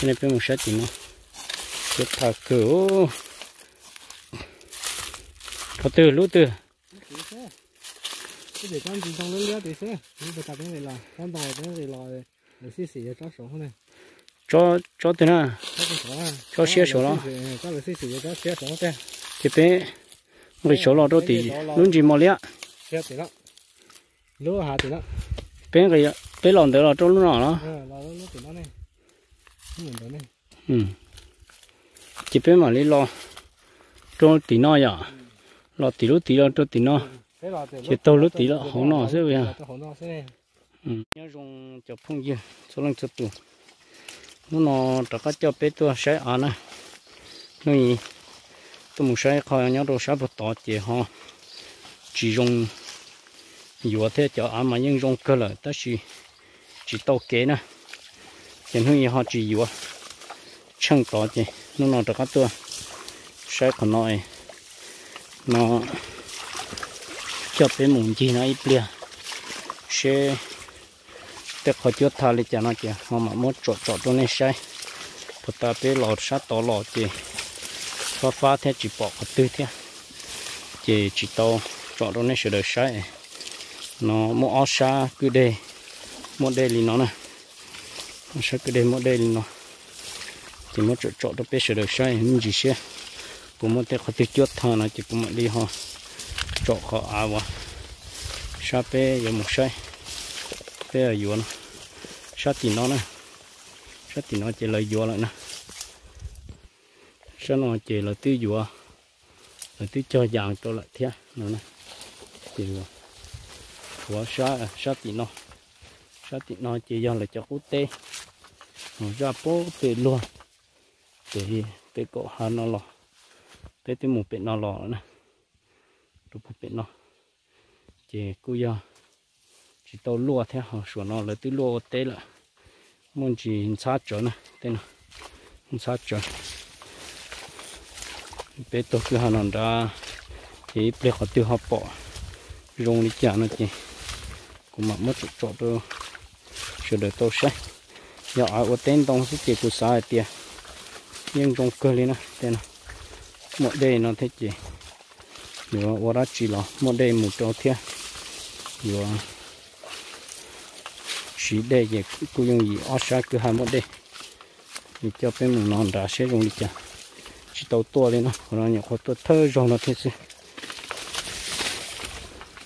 Nej peb mus saib tim no, tiab tag kawg. Qhov twg lub twg? Tsob twg na? Tsob siab saud los? Ces peb nqis saud los rau tim lub ntsis mos liab. Peb, peb los ntawd los rau lub no los? Ces peb mam li los rau tim no yom. Los tim lub tid los rau tim no, ces taug lub tid los hauv no xwb yog. Nyob zoo cov phooj ywg txhua leej txhua tus, hnub no rov qab coj peb tuaj saib av na. Hnub i tuaj mus saib qhov nyob rau sab puag tod ces ho tsis zoo yuav thiab, cov av mas yeej zoo kawg lawm tab sis tsis tau kev na, ces hnub i ho tsis yuav. Tsheej tod ces hnub no rov qab tuaj saib qhov no no, coj peb mus ncig no ib pliag seb tej qhov cuab tha li cas no ces ho mam muab tsom tsom rau nej saib. Puag ta peb los sab tod los ces fab fab thiab tsis pom qhov twg thiab, ces tsis tau tsom rau nej sawv daws saib. No muaj ob sab kwj deg muaj dej li no na, ob sab kwj deg muaj dej li no, ces muab tsom tsom rau peb sawv daws saib me ntsis siab. Kuv muaj tej qhov twg cuab tha no ces kuv mam li ho tsom qhov av uas sab peb yuav mus saib, peb yuav no, sab tim no na, sab tim no ces lawv yuav lawm na. Sab no ces lawv twb yuav, lawv twb cog yas rau lawm thiab no. Ces yuav sab tim no, sab tim no ces yog lawv cov qub teb, zaj pem luag, ces pem kaum hav no los, peb twb mus pem no los lawm na, rau puag pem no. Ces kuj yog tsis tau luaj thiab, ho suav no lawv twb luaj ua teb lawm. Muaj ntsis ntxhab tsawv na, tej no ntxhab tsawv. Peb tuaj kwj ha no nrad, ces ib pliag qhov twg ho pom zoo li cas no ces kuv mam muab tsom tsom rau sawv daws tau saib. Yog av ua teb ntoo xwb ces kuv xav hais tias yeej zoo kawg li na. Tej no muaj dej no thiab ces yuav ua dab tsi los muaj dej mus rau thiab. Yuav siv dej ces kuj yooj yim, ob sab kwj ha muaj dej. Nws coj peb mus no nrad seb zoo li cas. Tsis tau tuaj li no, qhov no nyuam qhuav tuaj thawj zaug no thiab xwb.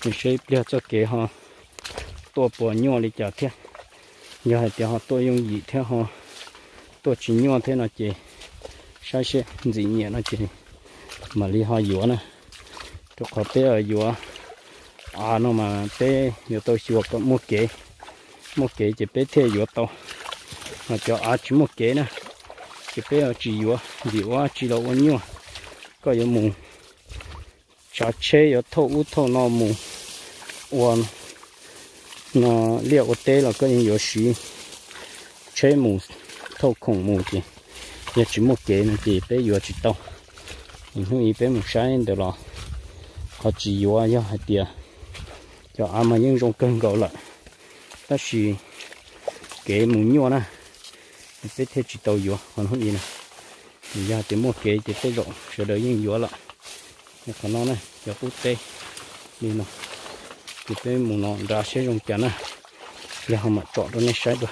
Nws seb ib pliag txoj kev ho tuaj puas nyuaj li cas thiab. Yog hais tias ho tuaj yooj yim thiab ho tuaj tsis nyuaj thiab no ces saib seb ntxim nyiam no ces mam li ho yuav na. Rau qhov peb yuav av no mas peb yuav tau xyuas kom muaj kev, muaj kev ces peb thiaj yuav tau. Ho cov av tsis muaj kev na ces peb tsis yuav, vim ua tsis los ua nyuaj. Koj yuav mus tsav tsheb yuav thauj ub thauj no mus ua no liaj ua teb los koj yeej yuav siv tsheb mus thauj khoom mus ces yog tsis muaj kev no ces peb yuav tsis tau. Hnub ib peb mus saib ntawd los qhov tsis yuav yog hais tias cov av mas yeej zoo kawg nkaus lawm, tab sis kev mus nyuaj na, peb thiaj tsis tau yuav qhov hnub ib na. Yog hais tias muaj kev ces tej zaum sawv daws yeej yuav lawm. Qhov no na cov qub teb li no, ces peb mus no nrad seb zoo cas na, yog ho mam tsom rau nej saib dua.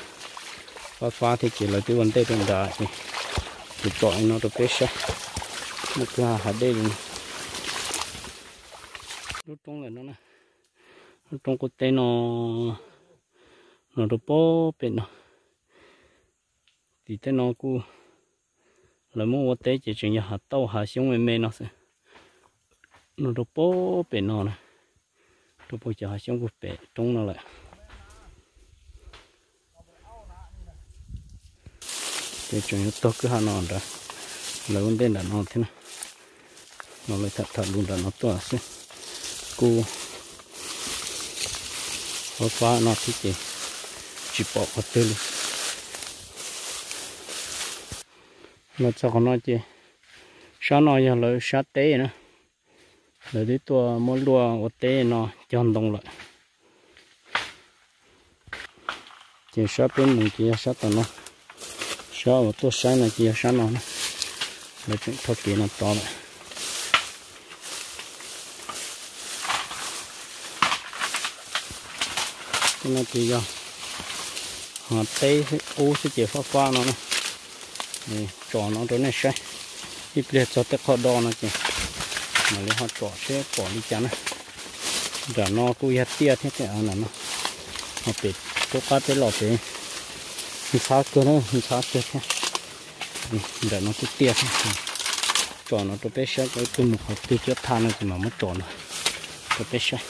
Fab fab thiab ces lawv twb ua ntej rau nrad ces kuv tsom li no rau peb saib. Muaj kwj ha hav dej li no. Lub roob lawm no na, lub roob qub teb no, no rau pem no. Tim tej no kuj lawv muab ua teb ces tseem yog hav tauj hav xyoob me me no xwb. No rau pem no na, rau puag cov hav xyoob puag pem roob no lawm. Ces tseem yuav taug kwj ha no nrad, lawv ua ntej nram no thiab na. No lawv tham tham lus nram no tuaj xwb. Kuj fab fab no thiab ces tsis pom qhov twg li. Los txog qhov no ces sab no yog lawv sab teb na, lawv twb tuaj muab luaj ua teb no cog ntoo lawm. Ces sab peb mus ces yog sab tom no, Sab uas tuaj saib no ces yog sab no na, lawv tseem tho kev no tod lawm. Tej no ces yog ho teb ub xwb ces fab fab no na. Tsom no rau nej saib, ib pliag txog tej qhov do no ces mam li ho tsom seb pom li cas na. Nram no kuj yog tiaj thiab tej av nram no, ho pem rub qab peb los pem ntxhab kawg na, ntxhab kawg thiab. Nram no kuj tiaj thiab. Tsom no rau peb saib, ib pliag mus qhov twg cov thaj no ces mam muab tsom no rau peb saib.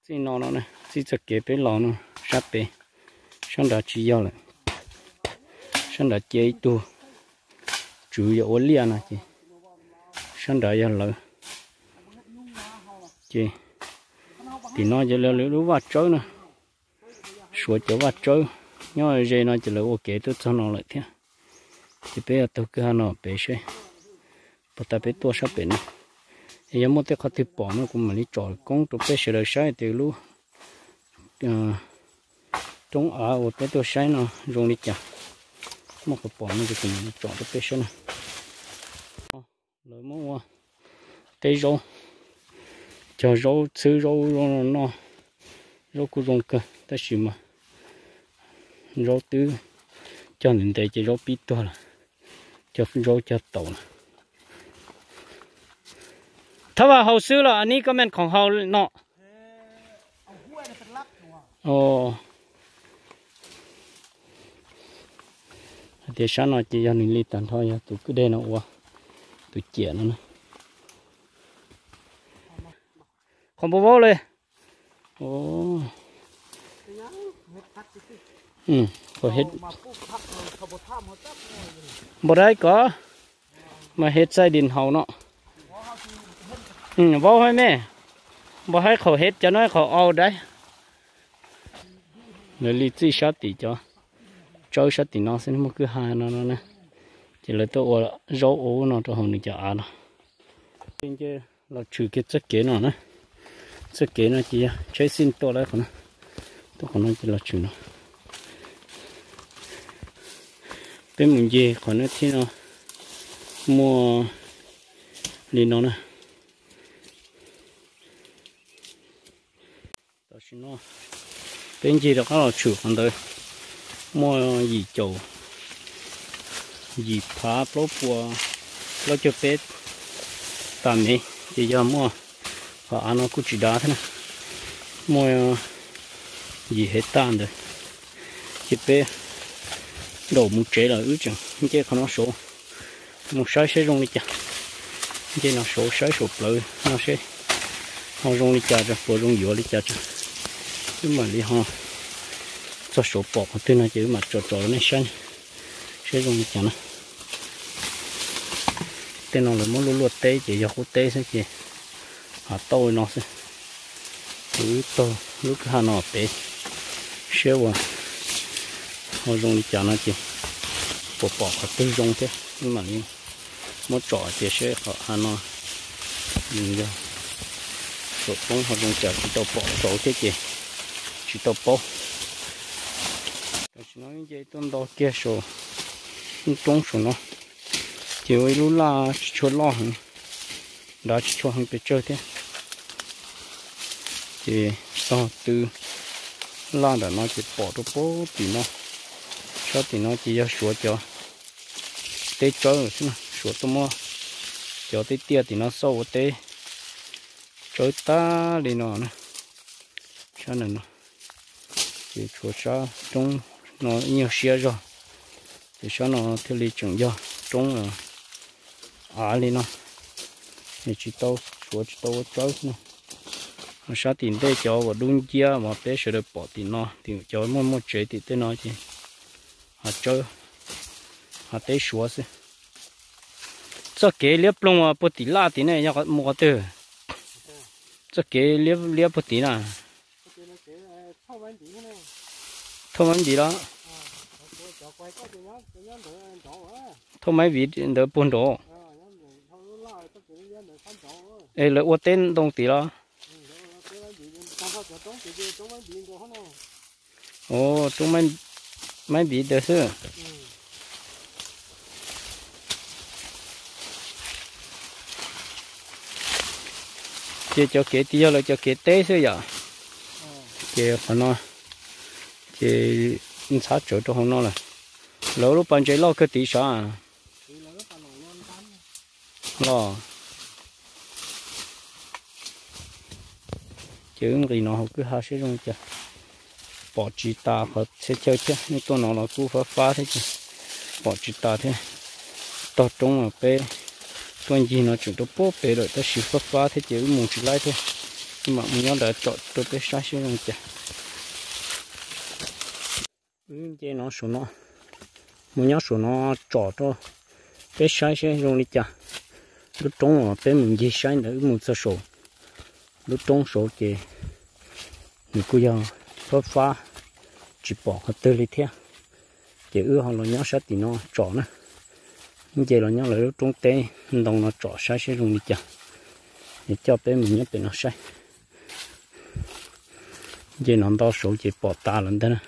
Txij no no, txij txoj kev peb los no, sab pem, sab nrad tsis yog lawm. Sab nrad cia ib tug tswv yog ua liaj no ces sab nrad yog lawv. Ces tim no ces lawv lub vaj tsawb na, Suav cov vaj tsawb nyob ze no ces lawv ua kev tuaj txog no lawm thiab. Ces peb yog taug kwj ha no pem seb, puas tas peb tuaj sab pem no. Es yog muaj tej qhov twg pom no kuv mam li tsom koob rau peb sawv daws saib tias lub roob av uas peb tuaj saib no zoo li cas. Muaj qhov pom no ces kuv mam li tsom rau peb saib na. Lawv muab ua teb zaub, cog zaub txhwb zaub no, zaub kuj zoo kawg tab sis mas zaub twb cog ntev ntev ces zaub pib tuag lawm, cog zaub cog taus lawm. Thab vas haus xwb los a nib koj men khoom haus no. Hais tias sab no ces yog nws li tag nrho yog tus kwj deg no ua tus ciam no na. Qhov npau vaub li. Npau daib ko, mas hes txaij dis haus no. Vaub haib me, npau haib qhaum hes cov no qhaum au daib. Lawv li txij sab tim cov tsawb sab tim no xwb, muaj kwj ha no no na. Ces lawv tuaj ua zaub ua ub no rau hauv nws cov av no. Nce los tshwm kiag txoj kev no na. Txoj kev no ces yog tsheb xij tuaj lawm qhov no, tuaj qhov no ces los tshwm no. Peb mus ncig qhov no thiab no muaj li no na. Tam sim no peb ncig rov qab los tshwm qhov ntawd, muaj yim caum yim phav plaub puas plaub caug peb tas mev, ces yog muaj qhov av no kuj tsis dav thiab na, muaj yim hev taj ntawd. Ces peb daum mus tsev lawm, wb tseem nce qhov no saud mus saib seb zoo li cas. Nce no saud saib saum plawv no seb ho zoo li cas, puas zoo yuav li cas. Wb mam li ho txog saud pom qhov twg no ces wb mam tso tso rau nej saib seb zoo li cas na. Tej no lawv muab luaj luaj teb ces yog qub teb xwb ces hav tauj li no xwb. Ces wb taug lub kwj ha no pem seb uas ho zoo li cas no ces puas pom qhov twg zoo thiab wb mam li muab tsom tias seb qhov ha no nws yog saum roob ho zoo cas, tsis tau pom saud thiab ces tsis tau paub. Tam sim no nce tuaj nto kiag saum lub roob saum no, ces ua ib lub laj tsis tshua loj heev, nrad tsis tshua heev pes tsawg thiab. Ces tog tw laj nram no ces pom rau pem tim no. Sab tim no ces yog Suav cov teb tsawb xwb, Suav tuaj muab cov teb tiaj tim no xauj ua teb tsawb tag li no na. Sab ntawm no ces tshuav sab roob no ib nyuag siab zog, ces sab no thiaj li tseem yog roob av li no, es tsis tau, Suav tsis tau ua tsawb xwb na. Ho sab tim ntej cov uas dub nciab uas peb sawv daws pom tim no, tim cov muaj muaj tsev tim tej no ces hav tsawb, hav teb Suav xwb. Txoj kev liab ploog uas puag tim laj tim ne yog mus qhov twg? Txoj kev liab liab puag tim na. Thauj maiv ntim los? Thauj maiv viv ntawd puag nraud. Es lawv ua teb ntoo tim los? Ua roob maib npiv ntawd xwb. Ces cov kev tid yog lawv cov kev teb xwb yom. Ces qhov no ces ntxhab tsawv rau hauv no lawm. Lawv lub pas ntses loj kawg tid sav los. Ces wb nqis no hauv kwj ha seb zoo li cas. Pom tsis tas qhov txhia chaw thiab, nej tuaj no los kuj fab fab thiab ces pom tsis tas thiab. Tog roob mas peb tuaj ncig no tseem rau puag pem lawm tab sis fab fab thiab ces wb mus tsis laib thiab. Wb mam mus nyob ntawd tsom rau peb saib seb zoo li cas. Wb nce no saum no, mus nyob saum no tsom rau peb saib seb zoo li cas. Lub roob uas peb mus ncig saib ntawd wb mus txog saum lub roob saud ces nws kuj yog fab fab tsis pom qhov twg li thiab. Ces wb ho los nyob sab tim no tsom na. Nce los nyob lawv lub roob teb ntoo no tsom saib seb zoo li cas. Es coj peb mus nyob pem no saib. Nce no nto saud ces pom tas lawm ntag na.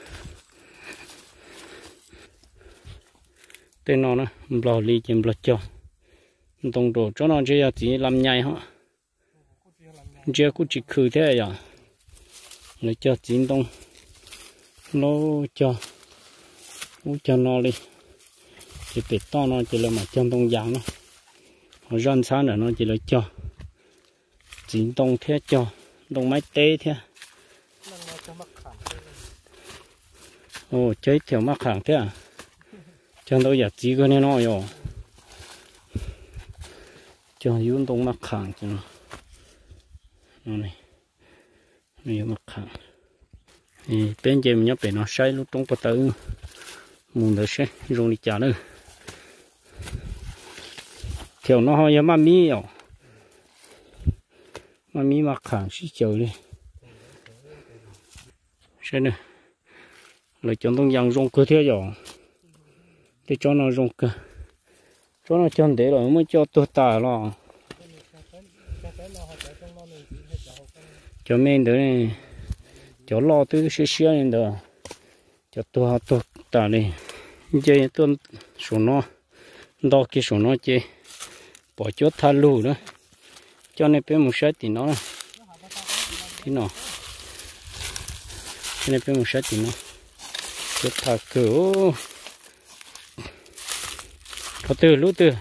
Tej no na nplog li ces nplog cog ntoo rau tsob no ntshe yog txiv lam nyai hos. Ntsia kuj tsis khw thiab yom. Lawv cog txiv ntoo lub cog ub cog no li. Ces pem toj no ces lawv mam cog ntoo yas na. Ho zaj ntxhab nram no ces lawv cog txiv ntoo thiab cog ntoo maib teb thiab. Cog ib thiam maj qham thiab. Cog ntau yam txiv kawg niag no yom. Cog yub ntoo maj qham. Peb nce mus nyob pem no saib lub roob puag ta, mus ntawd seb zoo li cas na. Thiam no ho yog maj mib os. Maj mib maj qham sib xyaw li. Saib na, lawv cov ntoo yas zoo kawg thiab yom. Tej tsob no zoo kawg. Tsob no cog ntev los muab coj tuag tas los. Cov me ntawd, cov loj twb siab siab li ntawd, cov tuag tuag tas li. Nce tuaj saum no, nto kiag saum no ces pom cuab thaj lug na. Coj nej peb mus saib tim no, tim no. Coj nej peb mus saib tim no. Cuab thaj kawg. Qhov twg lub twg?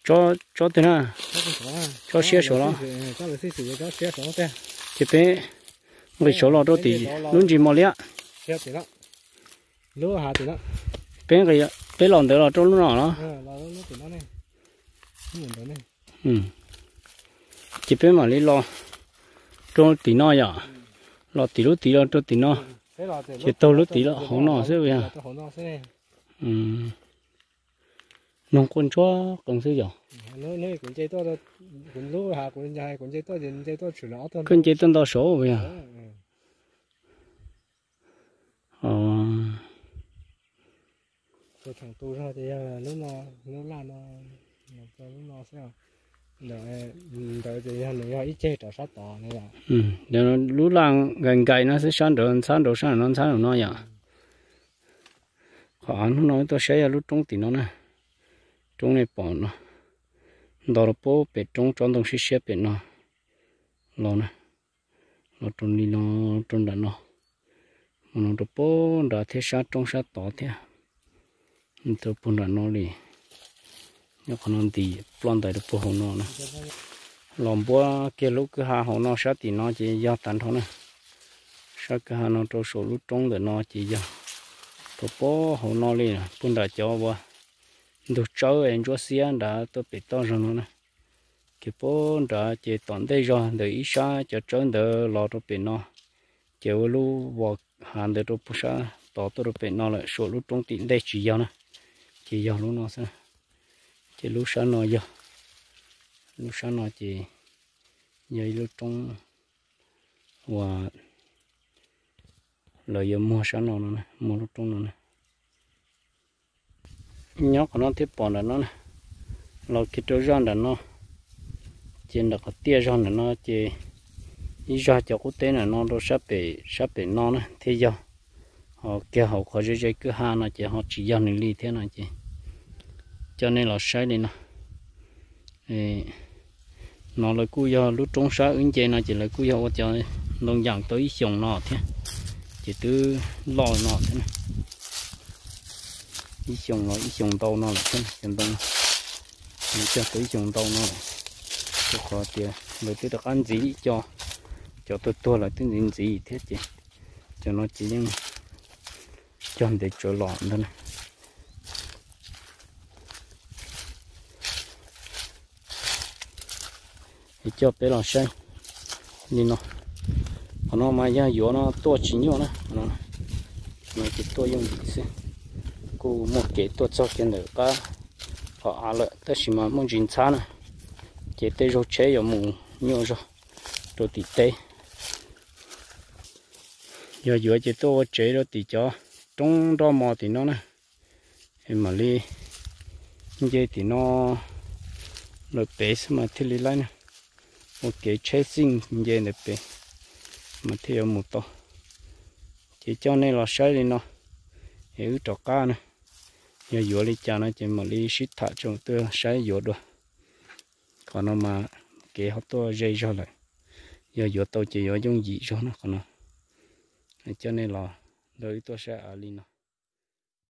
Tsob twg na? Tsob siab saud los? Ces peb nqis saud los rau tim lub ntsis mos liab. Peb nqis, peb los ntawd los rau lub no los? Ces peb mam li los rau tim no yom. Los tim lub tid los rau tim no. Ces taug lub tid los hauv no xwb yog. Noog quaj ntsuag qees xwb yog. Koj nce tuaj nto saud yog. Lub laj nkais nkais no xwb, sab nraud ntxhab nraud, sab nraud no ntxhab nraud no yom. Qhov av hnub no tuaj saib yog lub roob tim no na. Roob nej pom no, nto rau puag pem roob tsob ntoo siab siab pem no los na. Los rau li no, rau nram no, mus no rau puag nrad thiab sab roob sab tod thiab. Tau puag nram no li. Nyob qhov no nti ploj ntais rau puag hauv no na. Los npuab kiag lub kwj ha hauv no sab tim no ces yog tag nrho na. Sab kwj ha no rau saum lub roob ntawm no ces yog rau puag hauv no li, puag nram cov uas ntug tsawb es ntsuab xiab nrad tuaj pem toj zog no na. Ces puag nrad ces tom ntej zog ntawm ib sab cov tsawb ntawd los rau pem no, ces ua lub vos hav ntawd rau puag sab tod tuaj rau pem no lawm, saum lub roob tim ntej tsis yog na, ces yog lub no xwb. Ces lub sab no yog, lub sab no ces yog ib lub roob uas lawv yuav muag sab no no, muag lub roob no na. Nyob qhov no thiaj pom nram no na, los kiag rau zaj nram no, Ces nram qhov tiaj zog ntawm no ces ib zag cov qub teb ntawm no rau sab pem, sab pem no na thiaj yog. Ho kiag hauv qhov ze ze kwj ha no ces ho tsis yog nws li thiab no ces coj nej los saib li no. No lawv kuj yog lub roob sab wb nce no ces lawv kuj yog ua cov ntoo yam tau ib xyoos no thiab, ces twb loj no thiab. Ib xyoos los ib xyoos ntau no lawm thiab, cov ntoo cog tau ib xyoos ntau no lawm, rau qhov tias lawv twb rov qab ntxiv ib co, cov tuag tuag lawv twb ntxiv ntxiv thiab ces cov no ces yeej cog ntev tsawv los ntag na. Es coj peb los saib li no. Qhov no mas yog yuav no tuaj tsis nyuaj na, no ces tuaj yooj yim xwb. Kuj muaj kev tuaj txog kiag ntawm qab qhov av lawm tab sis mas muaj ntsis ntxhab na, ces tej zaug tsheb yuav mus nyuaj zog rau tim teb. Yog yuav ces tuaj ua tsev rau tim cov roob nroj mos tim no na, mam li nce tim no lawm pem xwb mas thiaj li laib na. Ua kev tsheb xij nce ntawm pem mas thiaj yuav mus tau. Ces coj nej los saib li no, es wb rov qab na. Yog yuav li cas no ces mam li sib tham tso tuaj saib yuav dua. Qhov no mas kev ho tuaj ze zog lawm. Yog yuav tau ces yuav yooj yim zog na qhov no. Coj nej los nrog wb tuaj saib av li no.